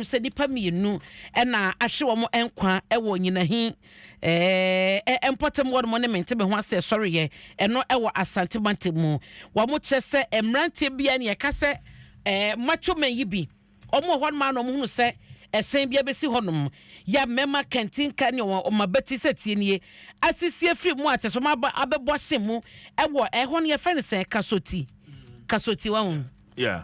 Sɛ nnipa mmienu na ahwe wɔn nkwa wɔ Nyinahin ɛɛ mpɔtam hɔ nom ne mente me ho ase ɛsɔreyɛ ɛno ɛwɔ Asante mantam mu. Wɔn kyerɛ sɛ mmeranteɛ bi a ne yɛka sɛ ɛɛ macho men yi bi wɔn wɔ hɔ nom a na wɔn hunu sɛ ɛhyɛn bi abɛsi hɔ nom yɛ mmarima kantinka ne wɔn wɔn abati sɛ tie nie asisi afiri mu a kyerɛ sɛ wɔn aba abɛbɔ ahyɛn mu ɛwɔ ɛhɔ no yɛfrɛ no sɛ kasoti kasoti wɔn. Yeah.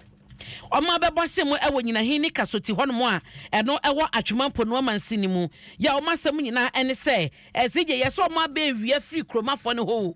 Wɔn abɛbɔ ahyɛ mu wɔ Nyinahin ne Kasoti hɔnom a ɛno ɛwɔ Atwema Mponoa mansini mu. Yɛ a wɔn asɛm nyinaa ɛne sɛ, ɛse gye yɛ sɛ wɔn abɛwia firi kuromafoɔ no hɔ o.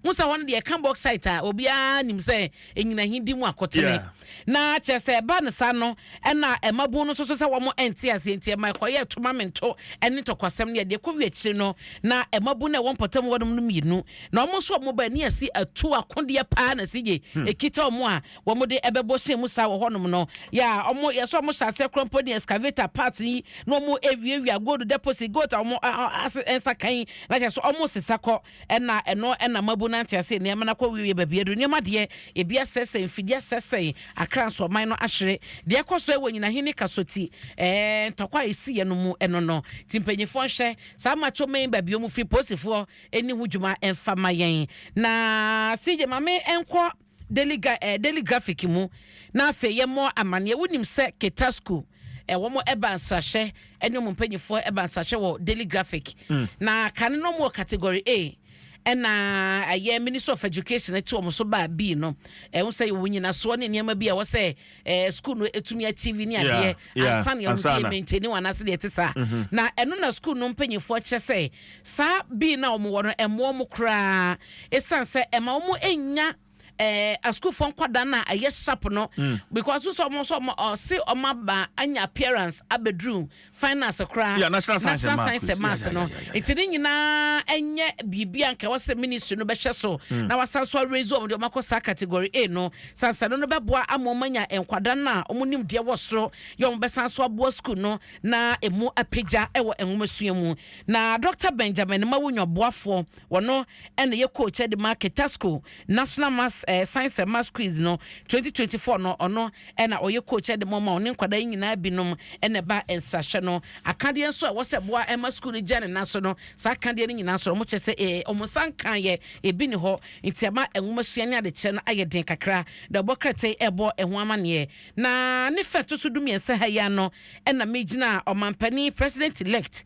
Mo sɛ hɔ no deɛ ɛka bauxite a obiara nim sɛ Nyinahin di mu akotene. Na kyerɛ sɛ ɛba no saa no ɛna mmabun no nso so sɛ wɔn ɛnte aseɛ nti ɛma ɛkɔyɛɛ to ma mento ɛne ntɔkwasɛm ne ɛdeɛ kɔwie akyire no na mmabun no a ɛwɔ mpɔtam hɔnom no mmienu na wɔn nso wɔn ba ani asi atu akodeɛ paa na sigye ɛkita wɔn a wɔn de ɛbɛbɔ hyɛn mu saa wɔ hɔnom no yɛ a wɔn yɛ sɛ wɔn hyɛ aseɛ korɔ mpo de excavator parts yi na wɔn ewiawia gold deposit gold a wɔn ase nsa kan yi na kyerɛ sɛ wɔn sesa kɔ ɛna ɛno ɛna mabu nante ase nneɛma no akɔ wiewie baabi aduru nneɛma deɛ ebi asɛsɛe mfidie asɛsɛe akra nso ɔman no ahwere deɛ ɛkɔ so ɛwɔ Nyinahene Kasoti ɛɛ ntɔkwa a esi yɛ no mu ɛno no ti mpanyinfoɔ nhwɛ saa macho men baabi wɔn firi polisifoɔ ɛni ho dwuma ɛnfa ma yɛn na CJ maame ɛnkɔ Daily, eh, Daily Graphic mu, na afei yɛmmɔ amanneɛ. Wonim sɛ Ketasco, eh, wɔn ɛba nsrahyɛ ɛne wɔn mpanyinfoɔ ɛba nsrahyɛ wɔ Daily Graphic. Na kane no wɔn wɔ category A, ɛna ɛyɛ Ministry of Education ɛte wɔn so baa B no. Ɛho sɛ wɔn nyinasoɔ ne nneɛma bi a ɛwɔ sɛ eh, school no ɛtumi achieve ne adeɛ ansa na yɛhu sɛ yɛ maintain wɔn anaasɛ deɛ ɛte saa. Na ɛno na school no mpanyinfoɔ kyerɛ sɛ saa B no a wɔn wɔ no ɛmmoa wɔn koraa, ɛsiane sɛ ɛma wɔn nnya eh, asukuufoɔ nkwadaa no a ɛyɛ sharp no mm. because nso ɔmo nso ɔmo ɔse ɔmo aba anya appearance abɛduru finals koraa yeah, national science national science and maths no nti ne nyinaa ɛnyɛ biribi a nka ɛwɔ sɛ ministry no bɛhyɛ so mm. na wasan so arrange wɔn de wɔn akɔ saa category A no sansa no no bɛboa ama wɔn anya nkwadaa no a wɔn nim deɛ wɔ soro yɛ wɔn bɛsan so aboa school no na emu apagya ɛwɔ nwomasua mu na Dr. Benjamin Mawunyo boafoɔ wɔno ɛna yɛ coach de ma Ketasco National Maths eh, Science and Maths Quiz no 2024 no ɔno ɛna ɔyɛ coach de ma ɔma ɔne nkwadaa yi nyinaa binom ɛna ɛba nsrahwɛ no akadeɛ nso a ɛwɔ sɛ boa ɛma school no gya ne nan so no saa akadeɛ no nyinaa nso ɔmo kyerɛ sɛ ee ɔmo nsa nka yɛ ebi ne hɔ nti ɛma nwoma sua ne adekyerɛ no ayɛ den kakra na ɛbɔ krataa yi ɛbɔ ɛho amaneɛ na ne fɛ to so 13 ha yi ano ɛna megyina ɔmampanin president elect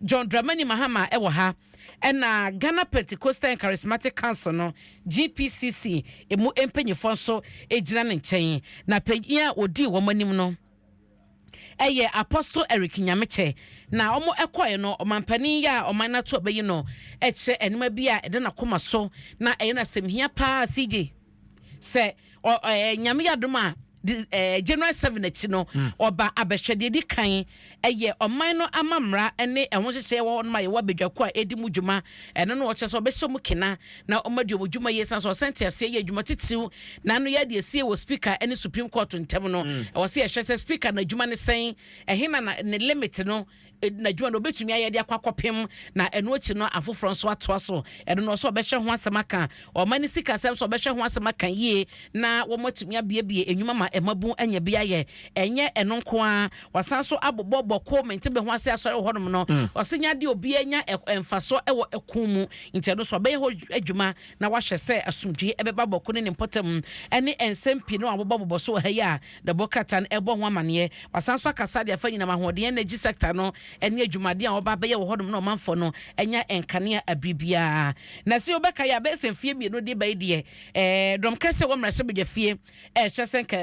John Dramani Mahama ɛwɔ ha ɛna Ghana Pentecostal and Charismatic Council no GPCC emu mpanyinfoɔ nso gyina ne nkyɛn na panyin a ɔdii wɔn anim no ɛyɛ Apostle Eric Nyamekyɛ na wɔn ɛkɔɛ no ɔmampanin yɛ a ɔman no ato ɔbɛyi no ɛkyerɛ nneɛma bi a ɛda n'akoma so na ɛyɛ n'asɛmhia paa CJ sɛ ɔ ɛɛ Nyame yɛ adom a January 7 akyi no ɔba abɛhwɛ deɛ di kan ɛyɛ ɔman no amammra ne ɛho nhyehyɛeɛ wɔ hɔ nom a yɛwɔ abadwako a ɛdi mu dwuma ɛno no wɔkyerɛ sɛ ɔbɛhyɛ mu kena na ɔma di ɔmo dwuma yie san so ɔsɛn te aseɛ yɛ adwuma titiriw na ano yɛ adeɛ sie wɔ speaker ne Supreme Court ntam no ɛwɔ sɛ yɛhwɛ sɛ speaker no adwuma ne sɛn ɛhe na ne limit no n'adwuma no obetumi ayɛ de akɔ akɔpem na ɛno akyi no afoforɔ nso atoa so ɛno no ɔsɛ ɔbɛhwɛ ho asɛm aka ɔma ne sika asɛm so ɔbɛhwɛ ho asɛm aka yie na wɔn atumi abiebie enwuma ma ɛmabun anya bi ayɛ ɛnyɛ ɛno nko ara wasan so abobɔ bɔko mente bɛ ho ase asɔre wɔ hɔnom no ɔsɛ nya de obi anya mfasoɔ ɛwɔ ɛko mu nti ɛno so ɔbɛyɛ hɔ adwuma na wahyɛ sɛ asomdwe ɛbɛba bɔko ne ne mpɔtam ɛne nsɛm pii no abobɔbobɔ so wɔ ha yi a na ɛbɔ krataa no ɛbɔ ho amaneɛ wasan so akasa de afa nyinam ahoɔden energy sector no ɛne adwumaden a wɔba abɛyɛ wɔ hɔnom na ɔmanfoɔ no anya nkanea abere biara na sɛ wobɛka yɛ abɛyɛ sɛ mfie 2 de ba yi deɛ dɔm kɛseɛ wɔ mmarahyɛbadwa fie ɛhyɛ sɛ nka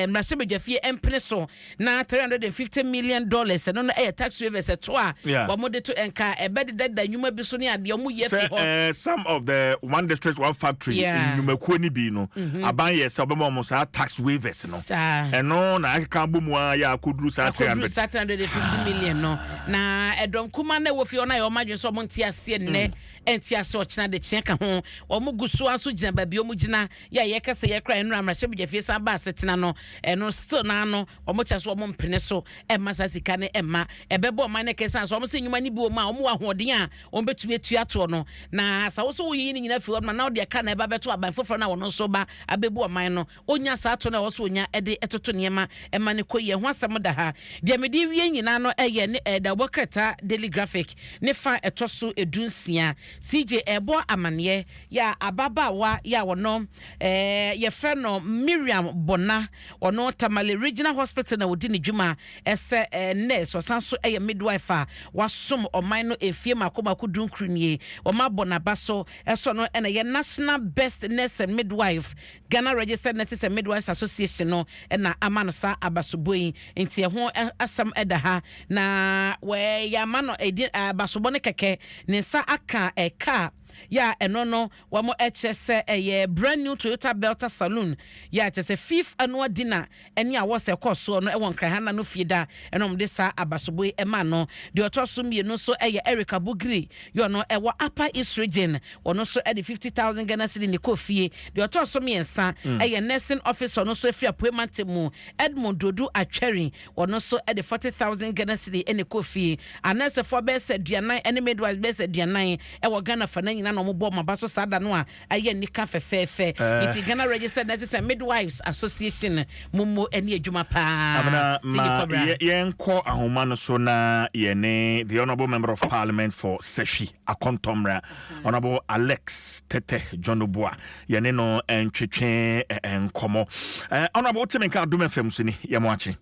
mmarahyɛbadwa fie mpene so na $350 million ɛno no ɛyɛ tax waivers ɛto a wɔn de to nka ɛbɛdedada nnwuma bi so ne adeɛ wɔn yɛ fi hɔ. Some of the One District One Factory nnwumakuo ni bi no aban yɛ sɛ ɔbɛma wɔn saa tax waivers no ɛno na akeka abɔ mu a yɛ akɔduru saa 300 akɔduru saa 350 million no. Na ɛdɔm kuma na ɛwɔ fie hɔ no ayɛ wɔn adwene sɛ wɔn nte aseɛ nnɛ, ɛnte aseɛ ɔkyena, de kyeɛ ka ho. Wɔn gu so ara nso gyina baabi a wɔn gyina yɛ a yɛka sɛ yɛkora nnura mmarahyɛbadwafie san ba asetena no, ɛno still naa no wɔn kyerɛ sɛ wɔn mpene so ɛmma saa sika no ɛmma ɛbɛbɔ ɔman no kɛse. So wɔn sɛ nnwuma no bi wɔ mu a wɔn wɔ ahoɔden a wɔn bɛtumi atua toɔ no, na sɛ wɔso woyiyi ne nyinaa firi hɔ no na wɔde ɛka na ɛba bɛto aban foforɔ no a wɔn nso ba abɛbu ɔman no, onya saa to no a ɛwɔ so onya ɛde ɛtoto nneɛma ɛma no kɔ yie. Ho asɛm da ha. Deɛ mede wie nyinaa no ɛyɛ ne ɛda wɔbɔ krataa Daily Graphic ne fa ɛtɔ so 16. CJ ɛbɔ amanneɛ yɛ a ababaawa yɛ a wɔno yɛfrɛ no Miriam Bona, ɔno Tamale Regional Hospital na wɔdi ne dwuma ɛsɛ nurse, ɔsan so ɛyɛ midwife a wasom ɔman no efie mako mako 19 nie. Wɔn abɔ n'aba so ɛsɔ no ɛna yɛ National Best Nurse and Midwife, Ghana Registered Nurses and Midwives Association no ɛna ama no saa abasobɔ yi. Nti ɛho asɛm ɛda ha na wɔyɛ ama no ɛdi abasobɔ no kɛkɛ, ne nsa aka ɛka yɛ a ɛno no wɔn ɛkyerɛ sɛ ɛyɛ brand new Toyota Belta Saloon yɛ a kyerɛ sɛ fifth annual dinner ɛne awɔ sɛ ɛkɔ soɔ no ɛwɔ Nkrahana no fie da ɛna wɔn de saa abasobɔ yi ɛma no. Deɛ ɔtɔ so mmienu nso ɛyɛ Eric Abugiri yɛ ɔno ɛwɔ Upper East Region, ɔno nso ɛde 50,000 Ghana cedi ne kɔ fie. Deɛ ɔtɔ so mmiɛnsa ɛyɛ nursing officer, ɔno nso efiri Apoe Mantam mu, Edmond Dodu Atwɛri, ɔno nso ɛde 40,000 Ghana cedi ɛne kɔ fie. Anɛsɛfoɔ bɛyɛ sɛ 40 ɛne midwives bɛyɛ sɛ 40 ɛwɔ Ghana fa na nyinaa na wɔn bɔ ɔmo aba so saa da no a ayɛ nika fɛfɛɛfɛ. Nti Ghana Registered Nurses and Midwives Association mo mo ɛne adwuma paa. Abena ma yɛnkɔ ahoma no so na yɛne the Honourable Member of Parliament for Sefwi Akɔntɔmmra, Honourable Alex Tete John Oboa, yɛne no ntwetwe nkɔmmɔ. Honourable, woteme nka Adom FM so ni, yɛmo akye.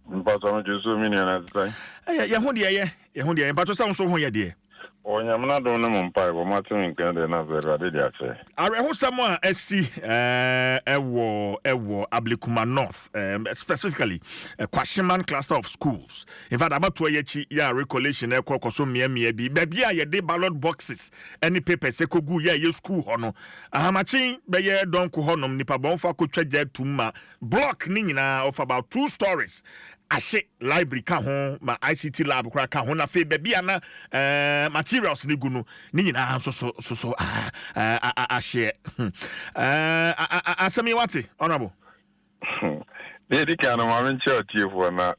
Mpatɔ no dwe so, me nua, na ɛte sɛn? Yɛ ho deɛ, yɛ ho deɛ. Mpatɔ sɛ wo nso ho yɛ deɛ? Ɔnyame no adom ne mo mpae bɔ mate me nka deɛ na sɛ Awurade de akyɛ. Awerɛhosɛm a asi ɛwɔ Ablekuma North, specifically Kwashiman Cluster of Schools. In fact, abatoɔ yi akyi yɛ a recollation ɛkɔ kɔ so mmeammea bi, baabi a yɛde ballot boxes ɛne papers ɛkɔgu yɛ a ɛyɛ school hɔ no, ahamakyen bɛyɛ dɔnko hɔnom, nipa bɔnfo akɔtwa gya atum ma block ne nyinaa of about two stories ahye, library ka ho, ma ICT lab koraa ka ho, na afei baabi a na materials ne gu no ne nyinaa nso so ahyeɛ. Asɛm yi wate, Honorable? Ne ɛdi kan no, ma menkyɛ atiefoɔ na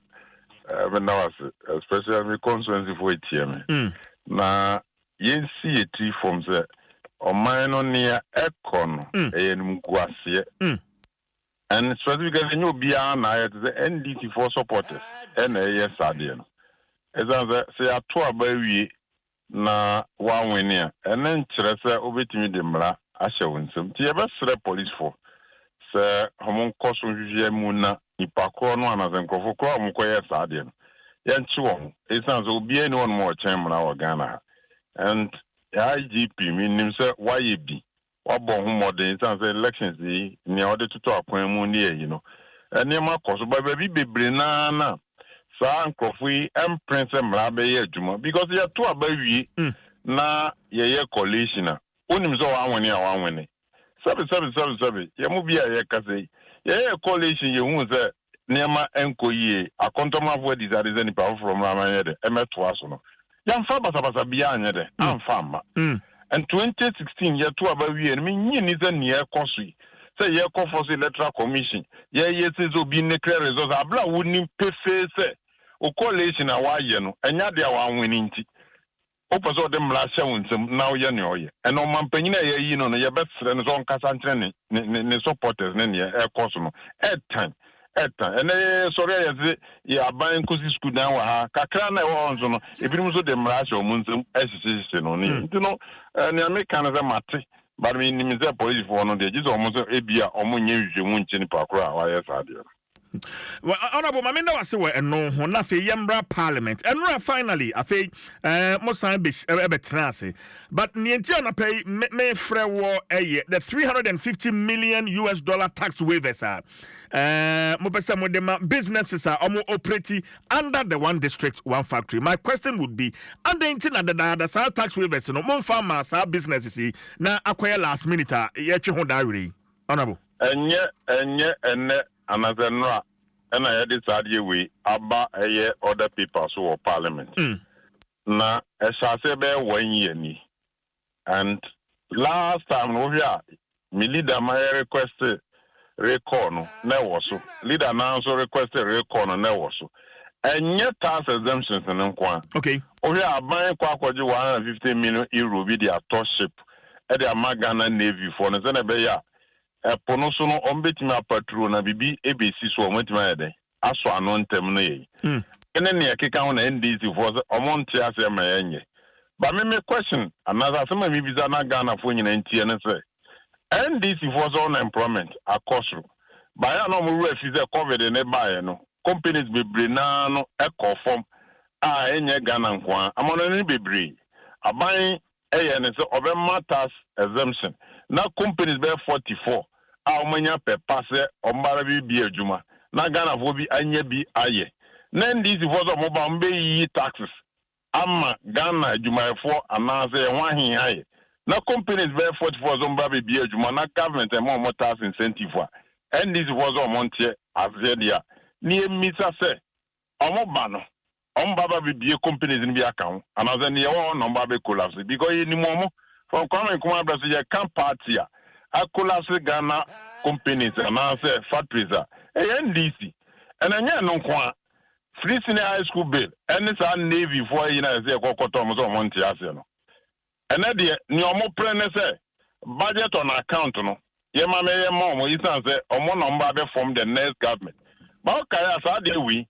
mena wase, especially me constituency foɔ etie me. Na yɛnsi yɛ tiri fam sɛ ɔman no nea ɛkɔ no ɛyɛ nimguaseɛ, and specifically nyɛ obiara na ayɛ te sɛ NDC foɔ supporters ɛna ɛyɛ saa deɛ no. Ɛsiane sɛ yɛato aba awie na woawene a, ɛne nkyerɛ sɛ wobɛtumi de mmara ahyɛ wo nsam. Nti yɛbɛsrɛ policefoɔ sɛ ɔmo nkɔ so nhwehwɛ mu na nipa korɔ no anaasɛ nkurɔfoɔ korɔ a ɔmo kɔyɛ saa deɛ no, yɛnkye wɔn, ɛsiane sɛ obiara ni hɔnom a ɔkyɛn mmara wɔ Ghana ha. And IGP, menim sɛ woayɛ bi, wabɔ ho mmɔden, ɛsiane sɛ elections yi nea wɔde toto akwan mu ne ayi no, nneɛma kɔ so ba baabi bebree naa na saa nkurɔfo yi mpene sɛ mmara bɛyɛ adwuma, because yɛto aba wie na yɛyɛ collation a, wonim sɛ wɔawene a wɔawene. Sɛbi sɛbi sɛbi sɛbi, yɛn mu bi a yɛkasa yi, yɛyɛ collation, yɛhu sɛ nneɛma nkɔ yie, akɔntɔmafo adi sade sɛ nipa foforɔ mmara ma nyɛ dɛ ɛmɛtoa so no, yɛmfa basabasa biara anyɛ dɛ amfa amma. And 2016 yɛto aba wie no, menyi ni sɛ nea ɛkɔ so yi sɛ yɛkɔ fɔ so Electoral Commission yɛyɛ sɛ obi ne clear results abere a wonim pefee sɛ o collation a wayɛ no ɛnyɛ adeɛ a wawene, nti wopɛ sɛ ɔde mmara hyɛ wo nsam na woyɛ nea ɔyɛ. Ɛna ɔmampanyin a yɛayi no, yɛbɛsrɛ no sɛ ɔnkasa nkyerɛ ne supporters ne nea ɛkɔ so no. Ɛtan ɛtan ɛnɛ yɛsɔre a yɛse yɛ aban nkosi sukuu dan wɔ ha kakra na ɛwɔ hɔ nso no, ebinom nso de mmara ahyɛ wɔn nsam ɛhyehyɛhyehyɛ no ne. Nti no nea meka no sɛ mate, but menim sɛ polisifoɔ no deɛ gye sɛ ɔmo sɛ ebia ɔmo nyɛ nhwehwɛmu nkyɛ nipa koro a wayɛ saa deɛ no. Well, Honorable, ma menda wase wɔ ɛno ho. Na afei yɛmmra Parliament. Ɛnora finally afei mo san bɛtena ase, but neɛ nti anapa yi mefrɛ wɔ ɛyɛ the 350 million US dollar tax waivers a mopɛ sɛ mode ma businesses a ɔmo operate under the One District One Factory. My question would be, adɛn nti na dadaada saa tax waivers no momfa ma saa businesses yi na akɔyɛ last minute a yɛtwe ho daa werɛ yi, Honorable? Ɛnyɛ ɛnnɛ anaasɛ nnora. Ɛna yɛde saa adeɛ wei aba ɛyɛ order paper so wɔ parliament. Na ɛhyɛ aseɛ bɛyɛ one year ni. And last time no, wohwɛ a, me leader ma yɛ request recall no na ɛwɔ so. Leader naa nso request recall no na ɛwɔ so. Ɛnyɛ tax exemptions no nko a. Wohwɛ aban kɔ akɔgye €150 million bi de atɔ ship ɛde ama Ghana Navy foɔ no, sɛnɛ ɛbɛyɛ a ɛpo no so no ɔmo bɛtumi apatrol na biribi ebesi so, ɔmo bɛtumi ayɛ dɛ asɔ ano ntɛm no yɛ. Ɛne nea ɛkeka ho na NDC foɔ sɛ ɔmo nte aseɛ ma yɛnyɛ. Ba me question anaasɛ asɛm a mebisa na Ghanafoɔ nyinaa ntie ne sɛ, NDC foɔ sɛ unemployment akɔ soro baeɛ a, na ɔmo werɛ fi sɛ COVID ne baeɛ no, companies bebree naa no ɛkɔ fam a ɛnyɛ Ghana nko a, amano no bebree. Aban ɛyɛ ne sɛ ɔbɛma tax exemption na companies bɛyɛ 44 a wɔanya pɛpa sɛ ɔmbara bi bi adwuma na Ghanafoɔ bi anya bi ayɛ, na NDC foɔ sɛ ɔmo ba, ɔmo bɛyiyi taxes ama Ghana adwumayɛfoɔ anaasɛ ɛho ahen ayɛ, na companies bɛyɛ 44 sɛ ɔmo ba bɛbi adwuma na government ɛma ɔmo tax incentive a, NDC foɔ sɛ ɔmo nteɛ aseɛ deɛ a, ne yɛmmisa sɛ ɔmo ba no, ɔmo ba bɛbie companies no bi aka ho anaasɛ neɛ ɛwɔ hɔ na ɔmo ba bɛ collapse? Because yɛnim ɔmo from Kwame Nkrumah abɛ so, yɛka party a acollapse Ghana companies anaasɛ factories a, ɛyɛ NDC. Ɛna ɛnyɛ no nko a, free senior high school bill ɛne saa navy foɔ yi na ɛsɛ yɛkɔkɔtɔ ɔmo sɛ ɔmo nte aseɛ no. Ɛnɛ deɛ, nea ɔmo pere ne sɛ budget on account no, yɛma mɛyɛ ma ɔmo yisan sɛ ɔmo na ɔmo ba bɛ form the next government. Ba ɔkae a, saa deɛ wei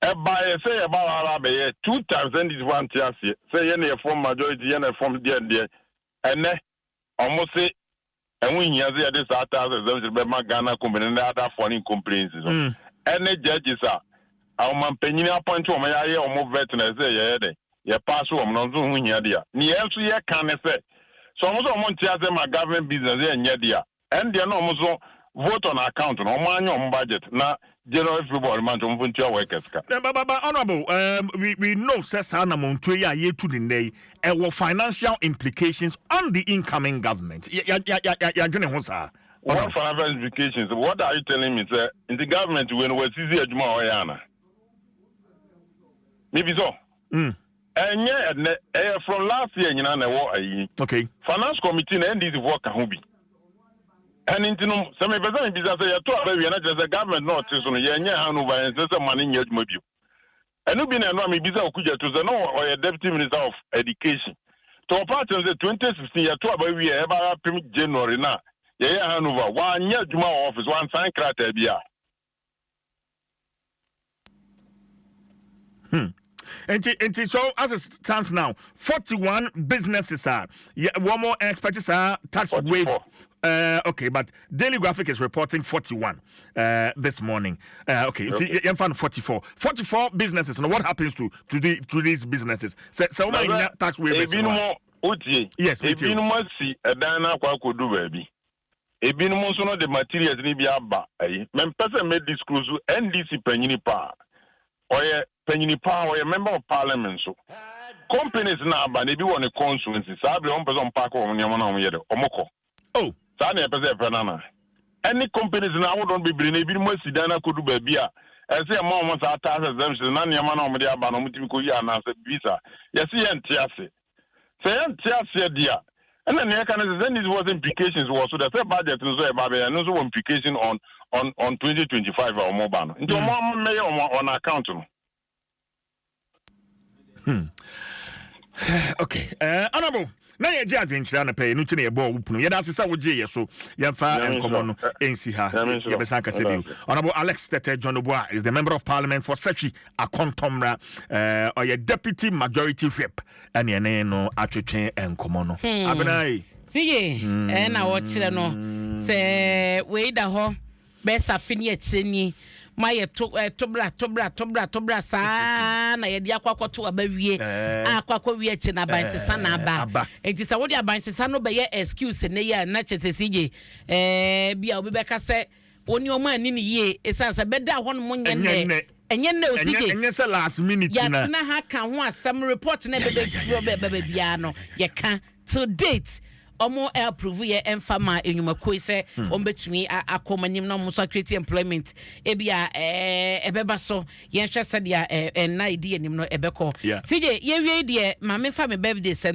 ɛbaayɛ sɛ yɛba wara abɛyɛ two times, NDC foɔ ante aseɛ sɛ yɛ na yɛ form majority, yɛ na yɛ form deɛ deɛ. Ɛnɛ ɔmo se ɛho hia sɛ yɛde saa tax exemption bɛma Ghana company ne other foreign companies no ɛne judges a ɔmampanyini appoint wɔn, yɛayɛ wɔn vet na ɛsɛ yɛyɛ dɛ yɛ pass wɔn no nso ho hia deɛ. Ne yɛn nso yɛka ne sɛ ɔmo sɛ ɔmo nte ase ma government business yɛ nyɛ deɛ, ɛn deɛ na ɔmo nso vote on account no, ɔmo anya ɔmo budget na January, February month ɔmo fo ntua workers ka. But honorable, we know sɛ saa namontuo yi a yɛtu ne nnɛ yi ɛwɔ financial implications on the incoming government. Yɛadwene ho saa? What financial implications? What are you telling me? Sɛ nti government wei no wasisi adwuma a ɔyɛ ana mibi so? Ɛnyɛ ɛnɛ, ɛyɛ from last year nyinaa na ɛwɔ ayi. Finance committee na NDC foɔ ka ho bi. Ɛne nti no, sɛ mepɛ sɛ mebisa sɛ yɛto aba wie na kyerɛ sɛ government na ɔte so no, yɛnyɛ handover, yɛnsɛ sɛ ma no nyɛ adwuma bio. Ɛno bi na ɛno a mebisa Okudzeto sɛ na ɔyɛ deputy minister of education nti ɔpa kyerɛ sɛ 2016 yɛto aba wie a, ɛba apem January na yɛyɛ handover, wanyɛ adwuma wɔ office, wansan krataa bi a. Nti so as it stands now, 41 businesses are, yeah, one more expect saa tax waive. 44. Okay, but Daily Graphic is reporting 41 this morning. Okay, okay. Yɛmfa no 44. 44 businesses. Now, what happens to these businesses? So Na sɛ tax waivers no a? Ebinom wotie? Yes, me too. Ebinom asi ɛdan no akɔ akɔdu baabi, ebinom nso no de materials no bi aba ayi. Mempɛ sɛ mɛ disclose NDC panyini paa, ɔyɛ panyini paa, ɔyɛ member of parliament so companies na aba na ebi wɔ ne constituency. Saa bere ɔmo pɛ sɛ ɔmo pack wɔn nneɛma na ɔmo yɛ dɛ ɔmo kɔ. Saa na yɛpɛ sɛ yɛpɛ nana ɛne companies na ahodoɔ no bebree na ebinom asi dan no akɔdu baabi a ɛsɛ ɛma wɔn saa tax exemption na nneɛma na wɔn de aba na wɔn tumi kɔ yi anaasɛ bibi saa. Yɛsi yɛnte ase sɛ yɛnte aseɛ deɛ a, ɛna nea ɛka no sɛ this was implications wɔ so dɛ sɛ budget no so ɛba bɛyɛ no nso wɔ implication on 2025 a wɔn ba no, nti wɔn mɛyɛ wɔn on account no. Okay, honorable, na yɛgye adwenkyerɛ anɔpɛ yi no nti na yɛbɔɔ wo pono. Yɛda ase sɛ wogyee yɛ so. Yɛmfa Nyame nkɔmmɔ no nhyira. ɛnsi ha. Nyame nhyira. Yɛbɛsan kasa bio. Nyame ase. Honorable Alex Tetteh John Oboa is the member of parliament for Sefwi Akontombra. Ɔyɛ deputy majority whip ɛne ɛne no atwetwe nkɔmmɔ no. Abenai. Siye ɛna wɔkyerɛ no sɛ wei da hɔ bɛsa afe ne akyire ni ma yɛ to tobra tobra tobra tobra saa na yɛde akɔ akɔto aba wie. Akɔ akɔ wie akyi na aban sesa na aba. Aba. Nti sɛ wode aban sesa no bɛyɛ excuse ne yɛ a, na kyerɛ sɛ sigye bi a obi bɛka sɛ wo ne ɔmo ani ne yie, ɛsiane sɛ bɛda hɔ nom nyɛ Ɛnyɛ nnɛ. nnɛ. Ɛnyɛ nnɛ o. Ɛnyɛ Sigye ɛnyɛ sɛ last minute na yɛatena ha ka ho asɛm, report na ɛbɛbɛ firi bɛbɛ biara no, yɛka till date. Ɔmo approve yɛ ɛmfa ma enwumakuo yi sɛ ɔmo bɛtumi akɔ ɔmo anim na ɔmo nso create employment. Ebi a ɛbɛba so, yɛnhwɛ sɛdeɛ ɛnna edi anim no ɛbɛkɔ. CJ, yɛwie deɛ, maame fa mi birthday sɛm.